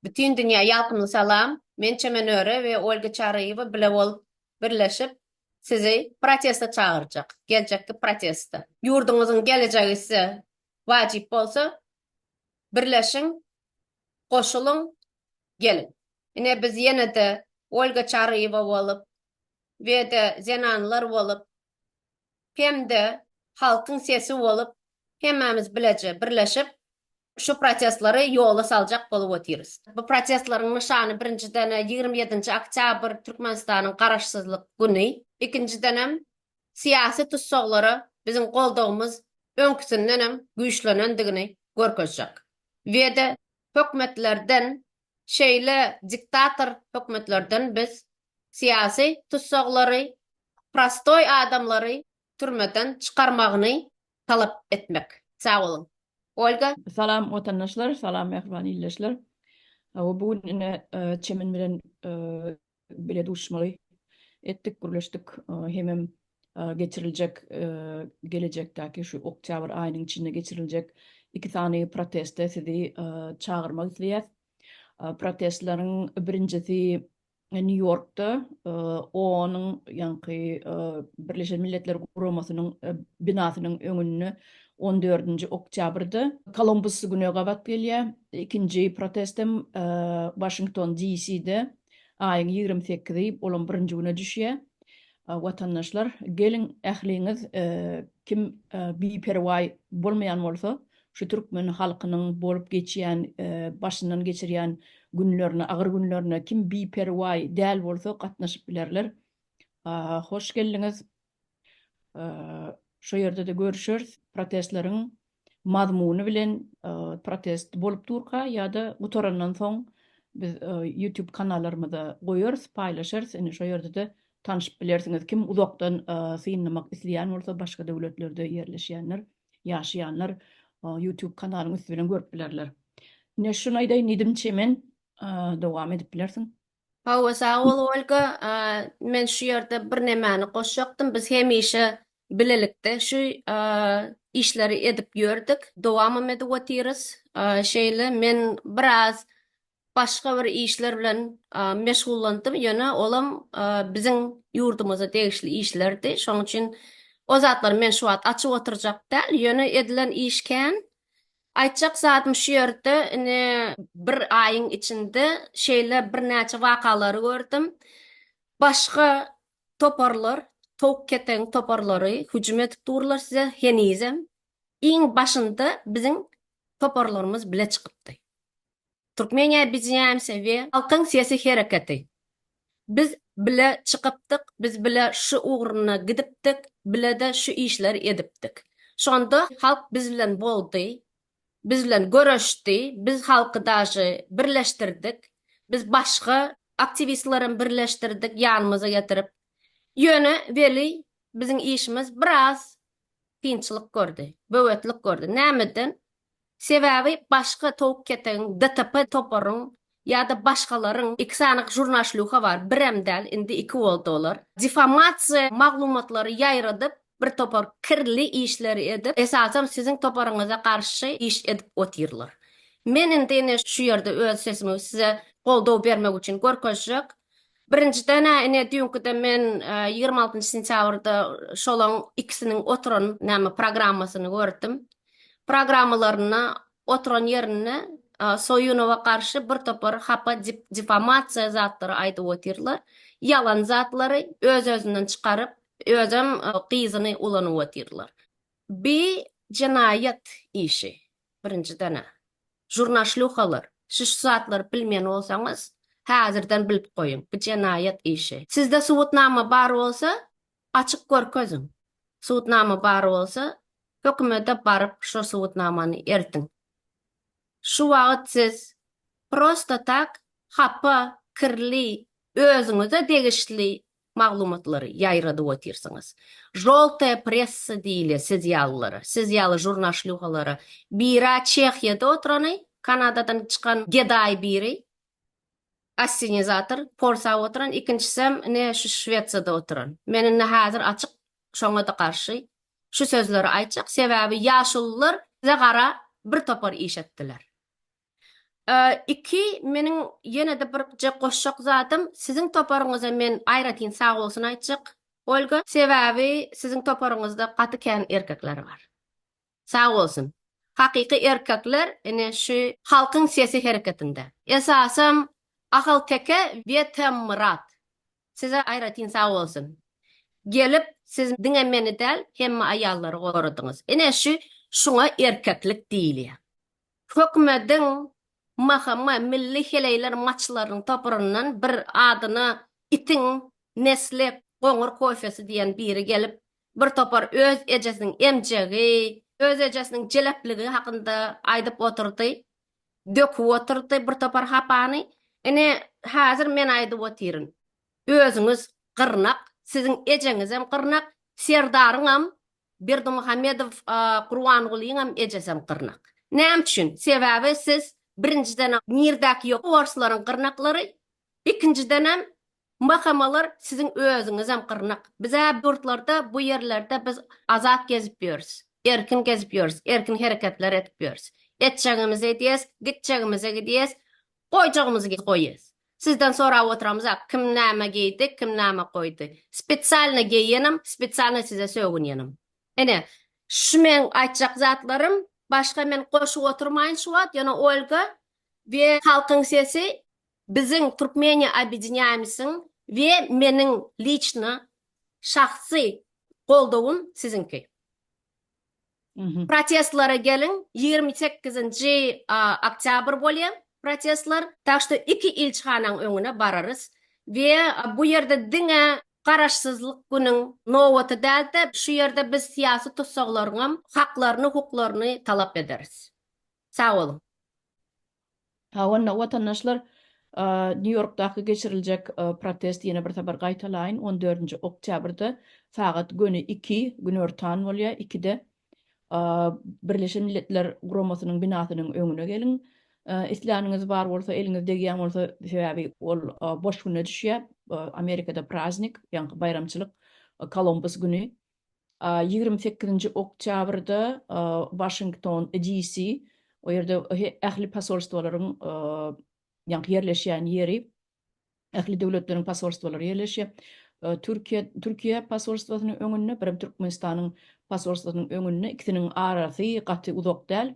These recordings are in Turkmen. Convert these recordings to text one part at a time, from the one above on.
Bütin dünýä ýalkymly salam! Men Çemen Öre we Olga Çaryýewa bile bolup birleşip sizi proteste çagyrjak. Geljekki proteste. Ýurduňyzyň gelejegi size wajyp bolsa birleşiň, goşulyň, geliň. Ine biz ýene-de Olga Çaryýewa bolup we-de zenanlar bolup hem-de halkyň sesi bolup hemmämiz bileje birleşip şu protestleri ýola saljak bolup otyrys. Bu protestleriň nyşany birinjiden-ä 27-nji oktýabr Türkmenistanyň Garaşsyzlyk güni, ikinjidenem syýasy tussaglara biziň goldawymyz öňküsindenem güýçlenendigini görkezjek we-de hökümetlerden şeýle diktator hökümetlerden biz syýasy tussaglary, prostoý adamlary türmeden çykarmagyny talap etmek. Sag boluň. Olga. Salam watandaşlar, salam mähriban ildeşler. Hawa bu gün ine Çemen bilen bile duşuşmaly etdik, gürleşdik. Hemem geçiriljek gelejekdäki şu oktýabr aýynyň içinde geçiriljek iki sany proteste sizi çagyrmak isleýäs. Protestleriň birinjisi Nýu-Ýorkda OON-yň ýaňky Birleşen Milletler Guramasynyň binasynyň öňünde on dördünji oktýabrda Kolumbus güne gabat gelýär. Ikinji protestem Waşington DC-de aýyň 28-i, olam birinji güne düşýär. Watandaşlar, geliň ähliňiz kim biperwaý bolmaýan bolsa, şu türkmen halkynyň bolup geçýän, başyndan geçirýän günlerine, agyr günlerine kim biperwaý däl bolsa gatnaşyp bilerler. Hoş geldiňiz. Şo ýerde-de görüşeris. Protestleriň mazmuny bilen protest bolup durka ýa-da gutarandan soň biz YouTube kanallarymyza goýarys, paýlaşarys. Indi şo ýerde-de tanşyp bilersiňiz. Kim uzakdan synlamak isleýän bolsa, başga döwletlerde ýerleşýänler ýaşaýanlar YouTube kanalyň üsti bilen görüp bilerler. Ine şuny aýdaýyn diýdim Çemen, dowam edip bilersiň. Hawa sag bol Olga. Men şu ýerde bir nemäni goşjakdym. Biz hemişe bilelikde şu işleri edip ýördük. Dowamam edip otyrys. Şeýle men biraz başga bir işler bilen meşgullandym, ýöne olam biziň ýurdumyza degişli işlerdi. Şonuň üçin o zatlary men şu wagt açyp oturjak däl, ýöne edilen iş kän. Aýtjak zadym şu ýerde ine bir aýyň içinde şeýle birnäçe wakalary gördüm. Başga toparlar, towuk ketegiň toparlary hüjüm edip durlar size henizem. Iň başynda biziň toparlarymyz bile çykypdy. Türkmeniýa obýedinýaýmsýa we Halkyň sesi hereketi. Biz bile çykypdyk, biz bile şu ugruna gidipdik, bile-de şu işleri edipdik. Şonda halk biz bilen boldy, biz bilen göreşdi, biz halky daşy birleşdirdik, biz başga aktiwistlerem birleşdirdik ýanymyza getirip. Ýöne weli biziň işimiz biraz kynçylyk gördi, böwetlik gördi. Nämeden? Sebäbi başga towuk ketegiň, DTP toparyň ýa-da başgalaryň iki sany žurnaşlýuha bar, birem däl, indi iki boldy olar. Difamasiýa maglumatlary ýaýradyp, bir topar kirli işleri edip, esasam siziň toparyňyza garşy iş edip otyrlar. Men indi ine şu ýerde öz sesimi size goldaw bermek üçin görkezjek. Birinjiden-ä ine düýnküde men 26 sentýabrda şolaň ikisiniň oturan näme programmasyny gördüm. Programmalarynda oturan ýerinde Soýunowa garşy bir topar hapa difamasiýa zatlary aýdyp otyrlar. Ýalan zatlary öz-özünden çykaryp, özem gyzyny ulanyp otyrlar. Bi jenaýat işi, birinjiden-ä. Žurnaşlýuhalar, siz şu zatlary bilmeýän bolsaňyz, häzirden bilip goýuň, bu jenaýat işi. Sizde subutnama bar bolsa, açyk görkeziň. Subutnama bar bolsa, hökümete baryp şo subutnamany ertiň. Şu wagt siz prosto tak hapa, kirli, özüňize degişli maglumatlary ýaýradyp otyrsyňyz. Žoltaýa pressa diýilýär siz ýalylara, siz ýaly žurnaşlýuhalara. Biri-ä Çehiýada oturany, Kanadadan çykan gedaý biri, assenizator, porsap oturan, ikinjisem ine şu Şwesiýada oturan. Men indi häzir açyk şoňa-da garşy şu sözleri aýtjak, sebäbi ýaşulular size gara bir topar iş etdiler. Iki, meniň ýene-de birje goşjak zadym, siziň toparyňyza men aýratyn sag bolsun aýtjak, Olga. Sebäbi siziň toparyňyzda gaty kän erkekler bar. Sag bolsun. Hakyky erkekler ine şu Halkyň sesi hereketinde. Esasam Ahalteke we Temmyrat. Size aýratyn sag bolsun. Gelip siz diňe meni däl hemme aýallary goradyňyz. Ine şu şuňa erkeklik diýilýär. Hökümediň MHM, Milli heleýler maçlarynyň toparyndan bir adyna itiň Nestle goňur kofesi diýen biri gelip, bir topar öz ejesiniň emjegi, öz ejesiniň jelepligi hakynda aýdyp oturdy, döküp oturdy bir topar hapany. Ine, häzir men aýdyp otyryn. Özüňiz gyrnak, siziň ejeňizem gyrnak, Serdaryňam Berdimuhamedow Gurbangulyňam ejesem gyrnak. Näme üçin? Sebäbi siz birinjidenem nirdäki ýok orslaryň gyrnaklary, ikinjidenem MHM-lar siziň özüňizem gyrnak. Bizä ýurtlarda bu ýerlerde biz azat gezip ýörüs. Erkin gezip ýörüs, erkin hereketler edip ýörüs. Etjegimizi edýäs, gitjegimize gidýäs, goýjagymyzy goýýas. Sizden sorap oturamyzak, kim näme geýdi, kim näme goýdy. Spesialno geýenim, spesialno size sögünýenim. Ine, şu meň aýtjak zatlarym, başga men goşup oturmaýyn şu wagt, ýöne Olga we Halkyň sesi biziň Turkmeniýa obýedinýaýmysyň we meniň liçno şahsy goldawym siziňki. Protestlere geliň, 28-nji oktýabr bolýar protestler. Tak şto iki ilçihanaň öňüne bararys we bu ýerde diňe Garaşsyzlyk günüň nobaty däl-de, şu ýerde biz syýasy tussaglaryňam haklaryny, hukuklaryny talap ederis. Sag boluň. Hawa, watandaşlar, Nýu-Ýorkdaky geçiriljek protest ýene bir sapar gaýtalaýyn, on dördünji oktýabrda sagat göni iki, günortan bolýar, ikide Birleşen Milletler Guramasynyň binasynyň öňüne geliň. Isläniňiz bar bolsa, eliňiz degýän bolsa, sebäbi ol boş güne düşýär, Amerikada praznik, ýaňky baýramçylyk, Kolumbus güni. 28-nji oktýabrda Waşington, DC, o ýerde ähli posolstwolaryň ýaňky ýerleşýän ýeri, ähli döwletleriň posolstwolary ýerleşýär. Türkiýe, Türkiýe posolstwasynyň öňünde, birem Türkmenistanyň posolstwasynyň öňünde, ikisiniň arasy gaty uzak däl.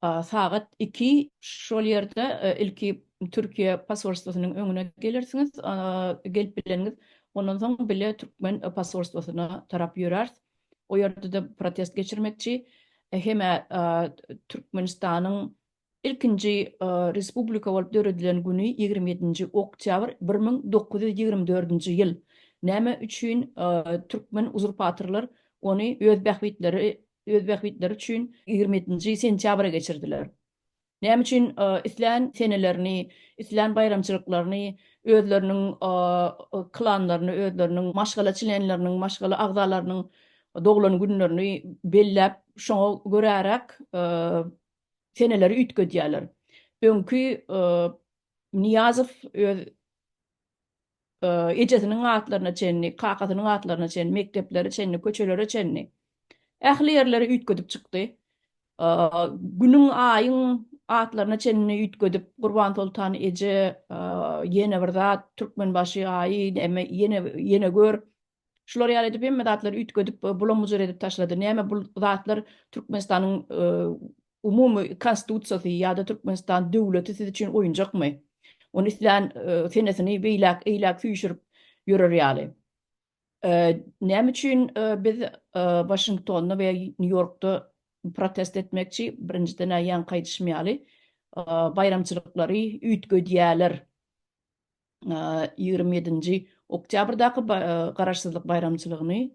Sagat 2 şol ýerde ilki Türkiýe posolstwasynyň öňüne gelersiňiz, gelip bileniňiz, ondan soň bile türkmen posolstwasyna tarap ýöräris. O ýerde-de protest geçirmekçi. Hem-ä Türkmenistanyň ilkinji respublika bolup döredilen güni 27-nji oktýabr 1924-nji ýyl. Näme üçin türkmen uzurpatorlar ony öz bähbitleri öz bähbitleri üçin 27-nji sentýabra geçirdiler? Näme üçin islän senelerini, islän baýramçylyklaryny özleriniň klanlaryny, özleriniň maşgala çlenleriniň, maşgala agzalarynyň doglan günlerini belläp, şoňa göräräk seneleri üýtgedýärler. Öňki Nyýazow öz ejesiniň atlaryna çenli, kakasynyň atlaryna çenli, mekdeplere çenli, köçelere çenli ähli ýerleri üýtgedip çykdy. Günüň, aýyň atlaryna çenli üýtgedip, Gurbansoltan eje, ýene bir zat, Türkmenbaşy aýy, näme, ýene, ýene gör. Şular ýaly edip hemme zatlary üýtgedip, bulam-bujur edip taşlady. Näme bul zatlar Türkmenistanyň umumy konstitusiýasy ýa-da Türkmenistan döwleti siz üçin oýunjakmy? Ony islän senesini beýläk, eýläk süýşürip ýörer ýaly. Näme üçin biz Waşingtonda we Nýu-Ýorkda protest etmekçi? Birinjiden-ä ýaňky aýdyşym ýaly, baýramçylyklary üýtgedýärler. 27-nji oktýabrdaky Garaşsyzlyk baýramçylygyny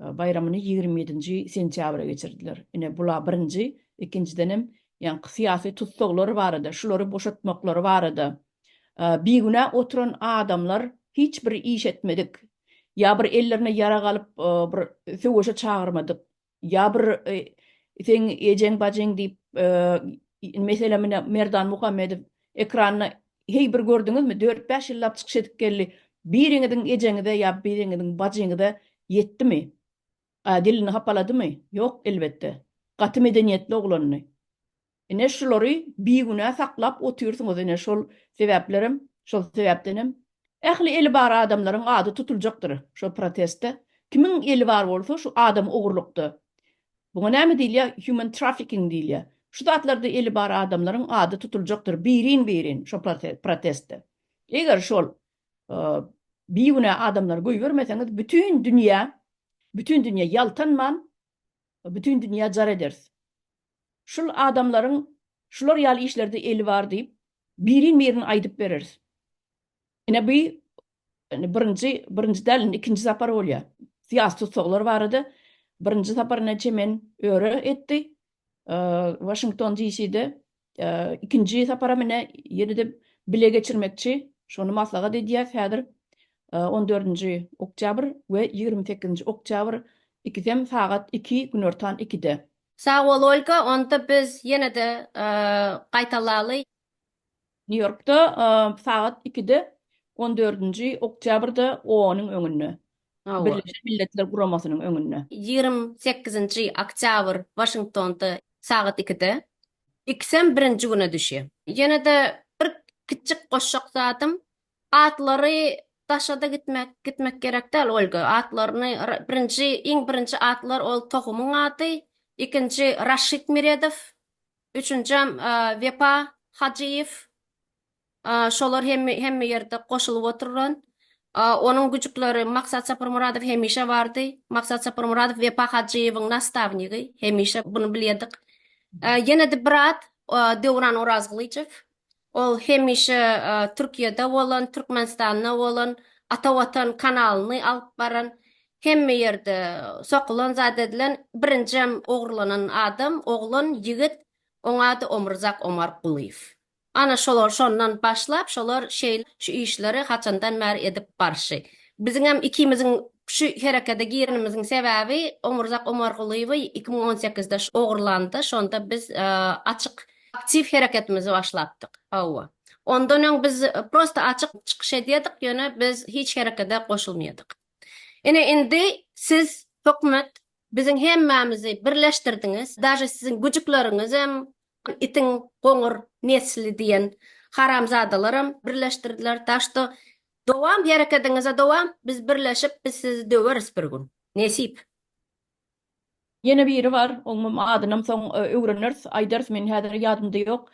baýramyny 27-nji sentýabra geçirdiler. Ine bula birinji, ikinjidenem ýaňky syýasy tussaglar barada, şulary boşatmaklary barada bigünä oturan adamlar hiç bir iş etmedik, ýa bir ellerine ýarag alyp bir söweşe çagyrmadyk, Ýa bir seň ejeň bajyň diýip meselem ine Merdan Muhammedow ekranda heý bir gördüňizmi dört-bäş ýyllap çykyş edip geldi biriňiziň ejeňize ýa biriňiziň bajyňyza ýetdimi? A dilini hapaladymy? Ýok elbetde. Gaty medeniýetli oglandy. Ine şulary bigünä saklap otyrsyňyz ine şol sebäplerem şol sebäpdenem ähli eli bar adamlaryň ady tutuljakdyr şol protestde. Kimiň eli bar bolsa şu adam ogurlykda. Buňa näme diýilýär human trafficking diýilýär. Şu zatlarda eli bar adamlaryň ady tutuljakdyr birin birin şo protestde. Eger şol bigünä adamlary goýbermeseňiz bütin dünýä bütin dünýä ýaltanman bütin dünýä jar ederis. Şul adamlaryň şular ýaly işlerde eli bar diýip, birin-birin aýdyp bereris. Ine bu indi birinji, birinji däl, indi ikinji sapar bolýar. Syýasy tussaglar barada birinji sapar ine Çemen Öre etdi. Waşington DC-de. Ikinji saparam ine ýene-de bile geçirmekçi. Şony maslahat edýäs häzir. On dördünji oktýabr we 28-nji oktýabr ikisem sagat iki, günortan ikide. Sag bol Olga, onda biz ýene-de gaýtalaly. Nýu-Ýorkda sagat ikide, on dördünji oktýabrda OON-yň öňünde. Hawa. Birleşen Milletler Guramasynyň öňünde. 28-nji oktýabr Waşingtonda sagat ikide. Ikisem birinji güne düşýär. Ýene-de bir kiçjik goşjak zadym, Atlary daşada gitmek gitmek gerek däl Olga atlaryny birinji iň birinji atlar ol Tohumyň ady ikinji Raşid Meredow üçünjem Wepa Hajyýew şolar hemme hemme ýerde goşulyp oturan onuň güjükleri Maksat Saparmyradow hemişe bardy Maksat Saparmyradow Wepa Hajyýewiň nastawnigi hemişe buny bilýärdik ýene-de bir at Döwran Orazgylyjow Ol hemişe Türkiýede bolan, Türkmenistanda bolan, Ata Watan kanalyny alyp baran, hemme ýerde sokulan zat edilen birinjem ogurlanan adam, oglan, ýigit, oň ady Omrzak Omargulyýew. Ana şolar şondan başlap şolar şeýle şu işleri haçandan bäri edip barşy. Biziňem ikimiziň şu herekede girenimiziň sebäbi Omrzak Omargulyýewi 2018-de ogurlandy, şonda biz açyk Aktiw hereketimizi başlapdyk. Hawa. Ondan öň biz prosta açyk çykyş edýärdik, ýöne biz hiç herekede goşulmaýardyk. Ine indi siz hökümet biziň hemmämizi birleşdirdiňiz. Daže siziň güjükleriňizem itiň goňur nesli diýen haramzadalaram birleşdirdiler. Tak şto dowam herekediňize dowam biz birleşip biz sizi döweris bir gün. Nesip. Ýene biri bar, oňam adynam soň öwreneris, aýdarys, men häzir ýadymda ýok.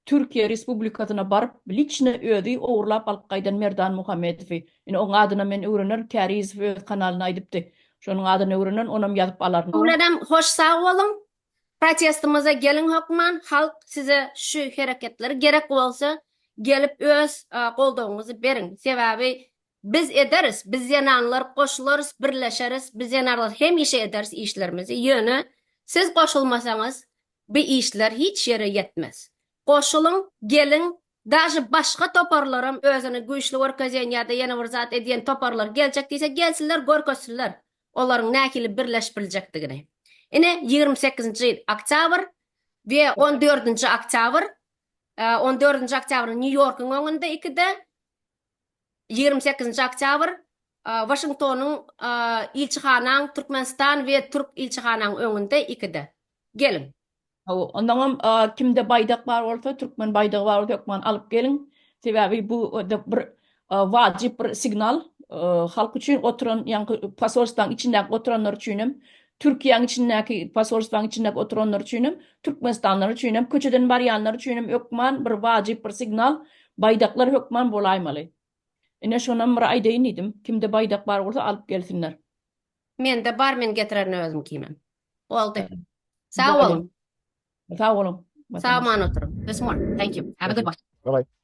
Türkiýe Respublikasyna baryp, liçno özi ogurlap alyp gaýdan Merdan Muhammedowy. Ine, oň adynam men öwrenerin, Kärizow öz kanalynda aýdypdy. Şonuň adyny öwrenerin, onam ýazyp alaryn. Bilenem hoş sag boluň. Protestimize geliň hökman, halk size şu hereketleri gerek bolsa gelip öz goldawyňyzy beriň. Sebäbi Biz ederis, biz zenanlar goşularys, birleşeris, biz zenanlar hemişe ederis işlerimizi, ýöne siz goşulmasaňyz bi işler hiç ýere ýetmez. Goşulyň, geliň, daže başga toparlaram özüni güýçli görkezýän ýa-da ýene bir zat edýän toparlar geljek diýse gelsinler görkezsinler olaryň nähili birleşip biljekdigini. Ine 28-nji oktýabr we 14-nji oktýabr, 14-nji oktýabr Nýu-Ýorkuň öňünde ikide, 28-nji oktýabr Waşingtonyň ilçihanaň Türkmenistan we türk ilçihanaň öňünde ikide. Geliň. Hawa, ondaňam kimde baýdak bar bolsa, türkmen baýdagy bar bolsa hökman alyp geliň. Sebäbi bu bir wajyp bir signal halk üçin oturan ýaňky posolstwaň içindäki oturanlar üçinem, Türkiýäň içindäki posolstwaň içindäki oturanlar üçinem, türkmenistanlylar üçinem, köçeden barýanlar üçinem hökman bir wajyp bir signal Baýdaklar hökman bolaýmaly. Ine şonam bir aýdaýyn diýdim. Kimde baýdak bar bolsa alyp gelsinler. Mende bar men getirerin özümkimem. Boldy. Sag boluň. Sag boluň. Sag aman oturyň. This more. Thank you. Have a good one. Bye bye.